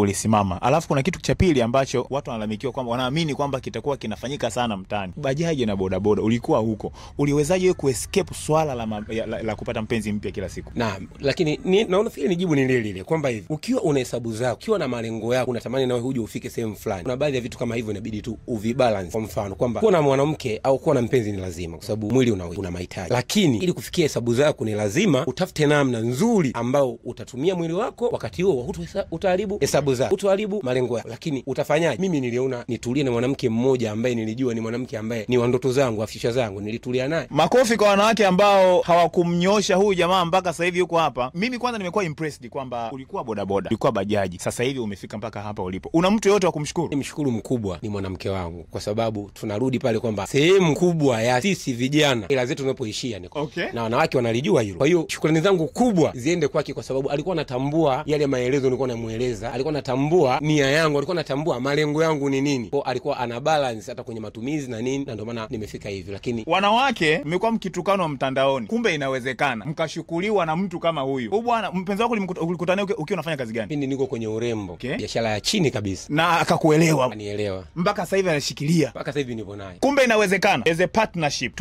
Ulisimama. Alafu kuna kitu cha pili ambacho watu wanalalamikiwa kwamba wanaamini kwamba kitakuwa kinafanyika sana mtaani. Bajaji na bodaboda, ulikuwa huko. Uliwezaje kuescape swala la kupata mpenzi mpya kila siku? Naam, lakini naona fikiri nijibu ni lile lile kwamba hivi, ukiwa una hesabu zako, ukiwa na malengo yako, unatamani nawe huje ufike sehemu fulani. Kuna baadhi ya vitu kama hivyo inabidi tu uvibalance. Kwa mfano kwamba kuwa na mwanamke au kuwa na mpenzi ni lazima kwa sababu mwili una mahitaji. Lakini ili kufikia hesabu zako ni lazima utafute namna nzuri ambayo utatumia mwili wako, wakati huo utaharibu hesabu zako, utaharibu malengo yako. Lakini utafanyaje? Mimi niliona nitulie na mwanamke mmoja ambaye nilijua ni mwanamke ambaye ni wa ndoto zangu, afisha zangu, nilitulia naye. Makofi kwa wanawake ambao hawakumnyosha huyu jamaa mpaka sasa hivi yuko hapa. Mimi kwanza nimekuwa impressed kwamba ulikuwa bodaboda, ulikuwa bajaji, sasa hivi umefika mpaka hapa ulipo. Una mtu yote wa kumshukuru? Mshukuru mkubwa ni mwanamke wangu, kwa sababu tunarudi pale kwamba sehemu kubwa ya sisi vijana ila zetu tunapoishia ni okay. Na wanawake wanalijua hilo. Kwa hiyo shukrani zangu kubwa ziende kwake, kwa sababu alikuwa anatambua yale maelezo nilikuwa namueleza, alikuwa anatambua nia yangu, alikuwa anatambua malengo yangu ni nini. Kwa alikuwa ana balance hata kwenye matumizi na nini, na ndio maana nimefika hivi. Lakini wanawake mmekuwa mkitukanwa mtandaoni, kumbe inawezekana mkashukuliwa na mtu kama huyu. Huyu bwana mpenzi wako ulikutana ukiwa unafanya kazi gani? Mimi niko kwenye urembo, okay. Biashara ya chini kabisa. Na akakuelewa. Anielewa. Mpaka sasa hivi anashikilia. Mpaka sasa hivi nipo naye. Kumbe inawezekana as a partnership.